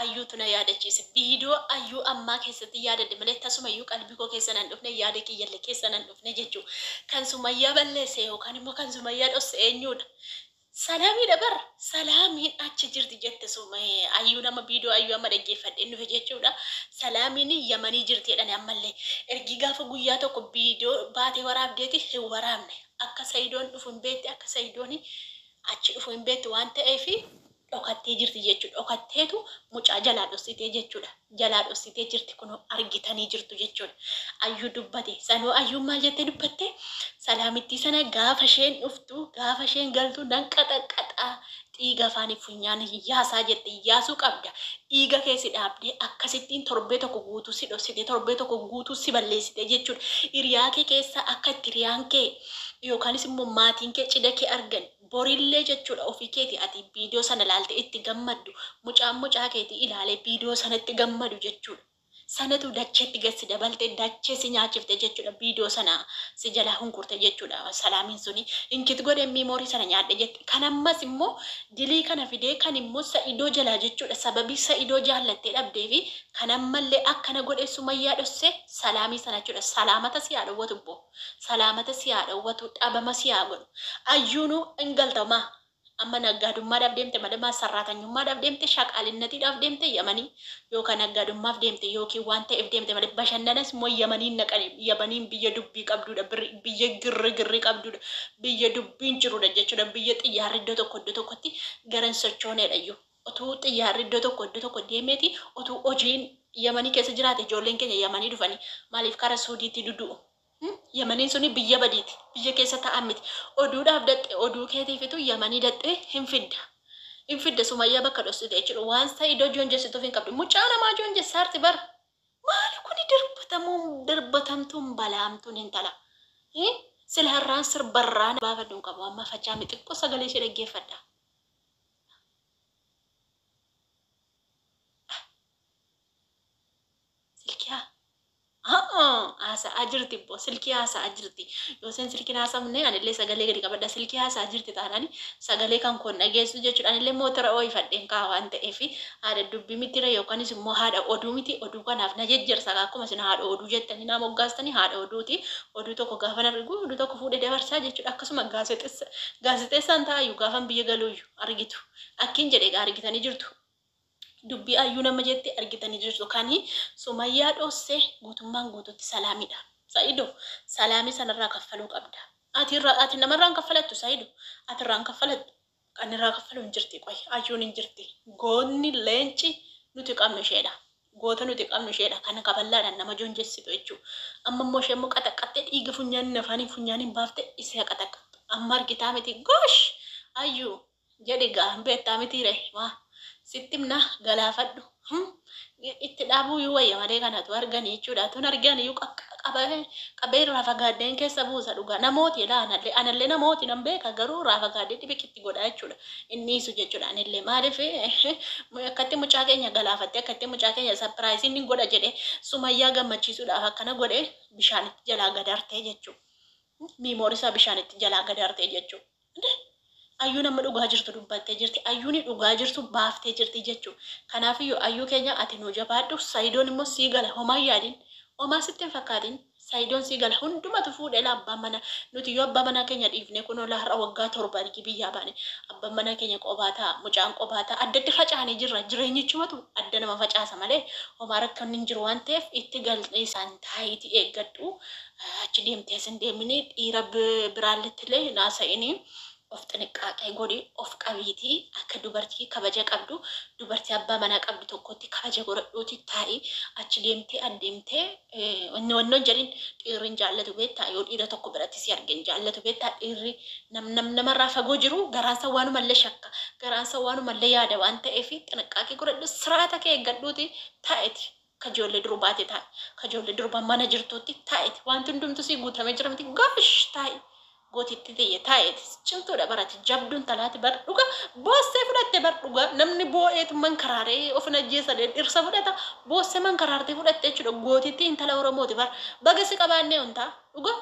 Ayyuutu na yaadachiise. Viidiyoo Ayyuu ammaa keessatti yaadadhe malee tasumayyuu qalbii koo keessa nan dhufne, yaada kiyyalle keessa nan dhufne jechuudha. Kan Sumayyaa balleesse yookaan immoo kan Sumayyaa dhosse eenyuudha? Salaamiidha bar. Salaamiin achi jirti jette Sumee Ayyuun amma viidiyoo Ayyuu amma dhaggeeffadheen dhufe jechuudha. Salaamiin Yamanii jirti jedhani ammallee. Ergii gaafa guyyaa tokko viidiyoo baatee waraabdeeti hin waraabne. Akka Sayidoon dhufu hin beekti, akka Sayidoon achi dhufu hin beekti waan ta'eef dhokattee jirti jechuudha. Dhokatteetu mucaa jalaa dhossitee jechuudha. Jalaa dhossitee jirti kunoo argitanii jirtu jechuudha. Ayyuu dubbate. Sanuu Ayyuun maal jettee dubbatte? Salaamittii sana gaafa isheen dhuftu, gaafa isheen galtu nan qaxaqqaxa dhiiga afaanii funyaan yaasaa jette. Yaasuu qabda. Dhiiga kee si dhaabdee akkasittiin torbee tokko guutuu si dhossite, torbee tokko guutuu si balleessite jechuudha. Hiriyaa kee keessaa akka itti hiriyaan kee yookaanis immoo maatiin kee cidha kee argan Borillee jechuudha ofii keeti ati video sana ilaalte itti gammaddu mucaan mucaa keetii ilaalee video sanatti gammadu jechuudha. Sanatu dacheetti gad si dabalte dachee si nyaachifte jechuudha video sana si jalaa hunkurte jechuudha salaamiin suni inkit godhee miimoorii sana nyaadhe jette. Kan ammas immoo dilii kana fidee kan immoo sa'idoo jalaa jechuudha sababii sa'idoo jaallattee dhabdeefi kan ammallee akkana godhee sumayyaa dhosse salaamii sana jechuudha salaamata si haa dhowwatu bbo. Salaamata si haa dhowwatu dhabama si haa godhu ayyuunu hin galta maa amma naggaadummaadhaaf deemte malee maa sarraatanyummaadhaaf deemte shaqaalinnatiidhaaf deemte yamanii yookaan naggaadummaaf deemte yookiin waan ta'eef deemte malee bashannanas immoo yamaniin naqani yamaniin biyya dubbii qabduudha biyya girri girri qabduudha biyya dubbiin jirudha jechuudha biyya xiyyaarri iddoo tokko iddoo tokkotti gara hin sochooneedha iyyuu otuu xiyyaarri iddoo tokko iddoo tokko deemeeti otuu hojiin yamanii keessa jiraate ijoolleen keenya yamanii dhufanii maaliif kara suudiitti dudu'u Yamaniin suni biyya badiiti. Biyya keessa ta'an miti. Oduudhaaf daxxe oduu keetiifitu yamanii daxxee hin fidda. Hin fidda sumayyaa bakka dhossite jechuudha. Waan sa'idoo joonjessituuf hin qabdu. Mucaa namaa joonjessaarti bar. Maali kuni darbatamuun darbatamtuun balaamtuun intala. Sila har'aan sirbarraa baafadhu hin qabu. Amma fachaami xiqqoo sagalee ishee dhaggeeffadha. Silkiyaa. Haasa'aa jirti bbo silkii haasa'aa jirti yoo isheen silkiin haasofne anillee sagalee gadi qabadha silkii haasa'aa jirti taanaan sagalee kan koon dhageessu jechuudha anillee motora ooyifadheen kaa waan ta'eef haadha dubbii mitira yookaanis immoo haadha oduu miti oduu kanaaf na jejjersa akkuma isin haadha oduu jettanii naa moggaastanii haadha oduuti oduu tokko gaafan argu oduu tokko fuudhee dabarsaa jechuudha akkasuma gaazexeessaan ta'ayyu gaafan biyya galuuyyu argitu akkin jedhe egaa argitanii jirtu Dubbii Ayyuun amma jette argitanii jirtu. Kani Sumayyaa dhoosse guutummaan guututti Salaamidha. Sa'ido Salaamii sanarraa kaffaluu qabda. Ati irraa ati namarraa hin kaffalattu Sa'ido. Ati irraa hin kaffalattu. Kan irraa kaffalu hin jirti qoy Ayyuun hin jirti. Goonni leenci nuti qabnu isheedha. Goota nuti qabnu isheedha. Kan kaballaadhaan nama joonjessitu jechuudha. Amma immoo ishee immoo qaxaqqattee dhiiga funyaaniin afaaniin funyaaniin baaftee isee qaxaqqattu. Amma argitaa miti gosh Ayyuu Jedhi gaa hin beektaa mitii ree maa sitti himna galaafadhu hum itti dhaabuu iyyuu wayya malee kanatu arganii jechuudha tun argan iyyuu qabee qabee irraa fagaadheen keessa buusa dhugaa namooti ilaa anallee anallee namooti nan beeka garuu irraa fagaadhee dhibiqitti godha jechuudha inni dhiisu jechuudha anillee maaliif akkatti mucaa keenya galaafattee akkatti mucaa keenya sapiraayizii inni godha jedhe sumayyaa gammachiisuudhaaf akkana godhe bishaanitti jalaa gadartee jechuudha miimoori isaa bishaanitti jalaa gadartee jechuudha. Inde Ayyuun amma dhugaa jirtu dubbattee jirti. Ayyuuni dhugaa jirtu baaftee jirti jechuu. Kanaafiyyuu Ayyuu keenya ati nuu jabaadhu. Sayidoon immoo sii gala homaa hin yaadin. Homaa sitti hin fakkaatin. Sayidoon sii gala. Hundumatu fuudhee laa abbaan mana. Nuti yoo abbaa manaa keenya dhiifnee kunoo laa har'a waggaa 7 ergi biyyaa baane. Abbaan manaa keenya qobaa ta'a. Mucaan qobaa ta'a. Addatti facaanee jirra. Jireenyichumatu adda nama facaasa malee homaa rakkinni hin jiru waan ta'eef itti gal isaan taa'iitii eeggadhu. Achi deemtee as hin deemini dhiira biraallettillee hin haasa'ini of xiniqqaaqee godhi of qabiitii akka dubartii kabaja qabdu dubartii abbaa manaa qabdu tokkotti kabaja godhadhuuti taa'i achi deemtee addeemtee wanni wannoo hin jedhin dhiirri hin jaallatu beektaa yoo dhiira tokko biratti si arge hin jaallatu beektaa dhiirri nam nam namarraa fagoo jiru garaansa waanumallee shakka garaansa waanumallee yaada waan ta'eef xiniqqaaqee godhadhu siraata kee eeggadhuuti taa'iti Ka ijoollee durbaati taa'i. Ka ijoollee durbaa mana jirtuutti taa'iti. Wanti hundumtu sii guutamee jira miti. Gosh taa'i. Gootitti tiyya taa'iti. Cimtuudha barati. Jabduu intalaati bar dhuga. Boossee fudhatte bar dhuga. Namni boo'eetu mankaraaree of hin ajjeesa dhirsa fudhata. Boossee mankaraartee fudhatte jechuudha. Gootitti intala Oromooti bar. Baga si qabaannee ontaa. Dhuga.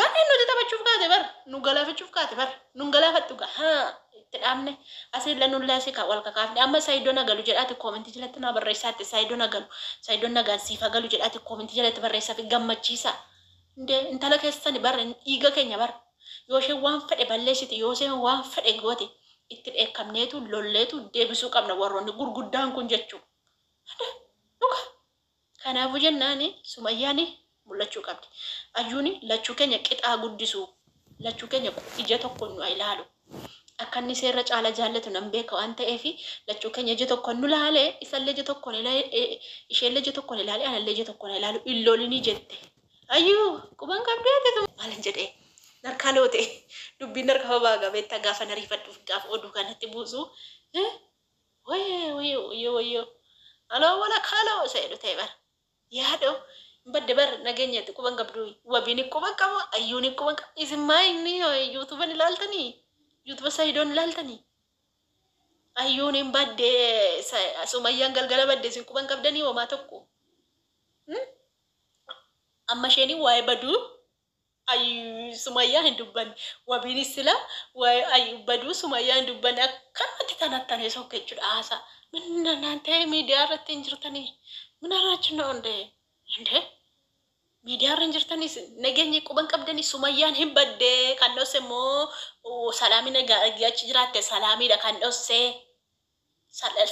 Ga'een nuti taphachuuf kaate bar. Nu galaafachuuf kaate bar. Nun galaafattu gaa. Haa. Itti dhaabne asii lanuullee asii wal kakaafne. Amma Saayidoo nagalu jedhaati koomentii jalatti naa barreessaatti. Saayidoo nagalu, Saayidoon nagaan siif galu jedhaati koomentii jalatti barreessaa fi gammachiisa. Indee intala keessani bara, dhiiga keenya bara. Yoo isheen waan fedhe balleessite, yoo isheen waan fedhe goote, itti dheekkamneetu lolleetu deebisuu qabna warroonni gurguddaan kun jechuudha. Dhuga. Kanaafuu jennaani Sumayyaani mul'achuu qabdi. Ayyuuni lachuu keenya qixaa guddisuu, lachuu keenya ija tokkoon nu ilaalu. Akka inni seerra caala jaallatu nan beeka waan ta'eef, lachuu keenya ija tokkoon nu ilaale, isallee ija tokkoon ilaale, isheellee ija tokkoon ilaale, anallee ija tokkoon ilaalu, illoolinii jette. Ayyuu quban qabdee maalin jedhee narkaa loote, dubbiin narka babaa gabeetta gaafa nariifadhuuf gaafa oduu kanatti buusu. Wayyoo wayyoo wayyoo wayyoo. Aloo wala kaaloo isa jedhu ta'e bara. Yaadoo badde bara nageenyatti quban qabdu, wabiin quban qabu, ayyuun quban qabu. Isin maa inni yuutuuban ilaaltanii, yuutuuba Sayidoon ilaaltanii? Ayyuun hin badde, Sumayyaan galgala badde, isin quban qabdanii homaa tokko? Amma isheen waa'ee baduu Sumayyaa hin dubbanne, wabiinis sila waa'ee baduu Sumayyaa hin dubbanne. Akkanumatti tanattanee sokke jechuudha haasaa. Minna naan ta'e miidiyaa irratti hin jirtanii? Mina raachina ondee indee miidiyaa irra hin jirtanii? Nageenyi quban qabdanii? Sumayyaan hin baddee, kan dhosse immoo Salaamii achi jiraatte, Salaamiidha kan dhosse.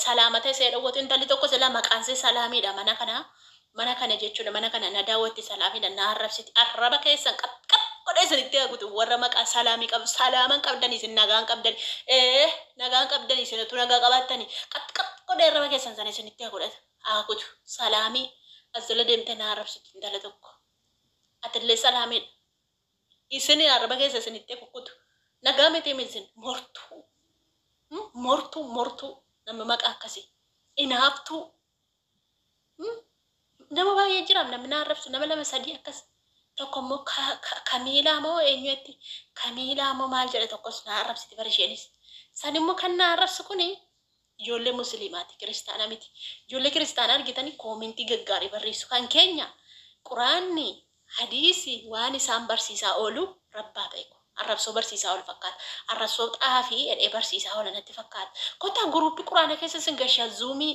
Salaamata isee dhowwatu intalli tokko sila maqaan see Salaamiidha. Mana kana jechuudha, mana kana na daawwatti, Salaamiidha. Na arrabsiti. Arraba keessan qap godhee isinitti hagutu. Warra maqaa Salaamii qabu, salaaman qabdanii, isin nagaan qabdanii, ee nagaan qabdanii, isin utuu nagaa qabaattanii qap qap godhee arraba keessan sana isinitti haguudhata hagutu. Salaamii as jala deemtee na arrabsiti intala tokko. Atillee Salaamiidha. Isin arraba keessa isinitti kukkutu. Nagaa miti isin mortuu, mortuu, mortuu. Namni maqaa akkasii inaaftuu. Nama baay'ee jira namni na arrabsu, nama lama sadii akkas. Tokko immoo Kamiilaa moo eenyutti, Kamiilaa moo maal jedhe, tokkos na arrabsiti bara isheenis. San immoo kan na arrabsu kuni ijoollee Musliimaati, Kiristaana miti. Ijoollee Kiristaana argitanii koomentii gaggaarii barreessu. Kan keenya Quraanni, hadiisi waan isaan barsiisaa oolu rabbaa beeku. Arrabsoo barsiisaa oolu fakkaata. Arrabsoo xaafii jedhee barsiisaa oola natti fakkaata. Kottaa guruuppii Quraana keessa sin gashaa, Zuumii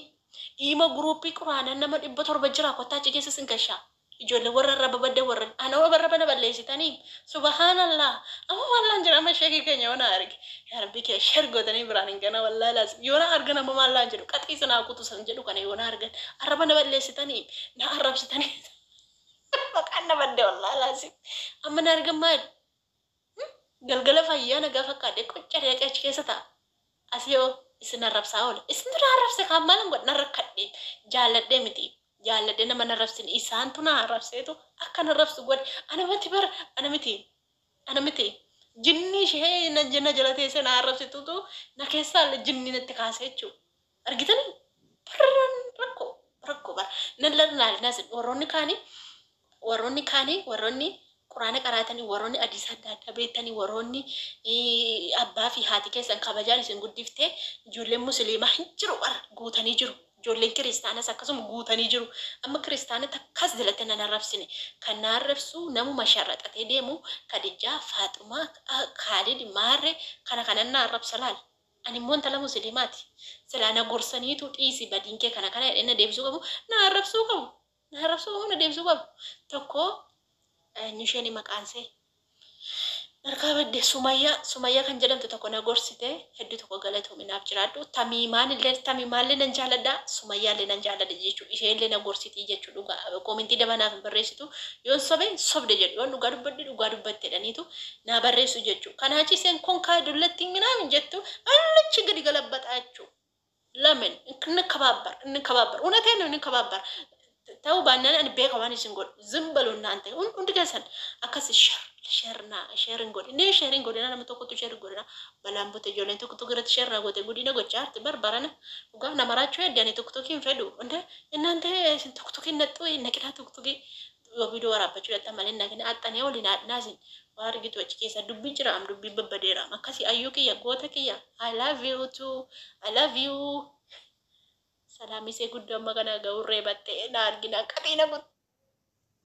dhiima guruuppii Quraanaa nama 700 jira, kottaa achi keessa sin gashaa. Ijoollee warra arraba badda, warra ana warra bana balleessitanii, subhaanallah. Amma maallaan jira? Amma sheekii keenya yoona arge, yaa Rabbi kee share gootanii biraan hin gana. Wallaahi laas yoona argan, amma maallaan jedhu, qaxii sinaa kutu san jedhu kana yoona argan. Arraba na balleessitanii, na arrabsitanii, maqaan na badde. Wallaahi laas amma na argan maal? Galgala fayyaa nagaa fakkaadhe qocca dhaqee achi keessa ta'a. Asii yoo isin arrabsaa oola, isin na arrabse kaan maalan godha? Na rakkadhe, jaalladhee miti. Jaalladhee nama na arrabsin, isaantu na arrabseetu akka na arrabsu godhe. Ana miti bara, ana miti, ana miti. Jinni ishee na na jala teessee na arrabsitutu na keessaa illee jinni natti kaase jechuudha. Argitanii, barran rakkoo rakkoo bara nan lallaalinaas. Warroonni kaanii, warroonni Quraana qaraatanii, warroonni hadiisa adda addaa beektanii, warroonni abbaa fi haati keessan kabajaan isin guddiftee, ijoolleen Musliimaa hin jiru bara, guutanii jiru. Ijoolleen Kiristaanas akkasuma guutanii jiru. Amma Kiristaana takkas jalatti nan arrabsine. Kan na arrabsu namuma sharraxatee deemu, Kadijaa, Faaxumaa, Kaalid, Maarree kana kanan na arrabsa laal. Ani immoo intala Musliimaati. Silaa na gorsaniitu dhiisi, badiin kee kana kana jedhee na deebisuu qabu, na arrabsuu qabu. Na arrabsuu qabu, na deebisuu qabu. Tokko eenyu isheen maqaan see? Harkaa badde. Sumayyaa, Sumayyaa kan jedhamtu tokko na gorsite. Hedduu tokko galatoomi, naaf jiraadhu. Tamiimaan illee, Tamiimaallee nan jaaladha, Sumayyaallee nan jaaladha jechuudha. Ishee illee na gorsitii jechuudha. Dhugaa koomentii dabanaaf hin barreessitu. Yoon sobe sobde jedhu, yoon dhugaa dubbadhe dhugaa dubbatte jedhaniitu naa barreessu jechuudha. Kanaa achi isheen konkaa dullatti minaamin jettu allachi gadi galabbaxaa jechuudha. ለምን እንከባበር እንከባበር፣ እውነቴን ነው፣ እንከባበር። ተው ባናን ani beeka waan isin godhu. ዝም በሉ እናንተ hundi keessan. Akkas share share na share hin godhin, share hin godhina. Nama tokkotu share hin godhina. Balaan bute ijoolleen tokko tokko irratti share na goote guddina gochaa arti barbarana. Dhugaa nama raachuu hedde. Ani tokko hin fedhu. እንደ እናንተ isin tokko tokko hin naxxu naqinaa, tokko tokko yoo viidiyoo waraabbachuu dhaqxa malee naqina. Axxanee waliin haadhinaa. Isin waa argitu achi keessa dubbii jira, am dubbii babbadeera. Akkasii ayyuu kiyya, goota kiyya, I love you too, I love you. Salaamisee guddoo amma kana ga'urree battee na argina qaxiina.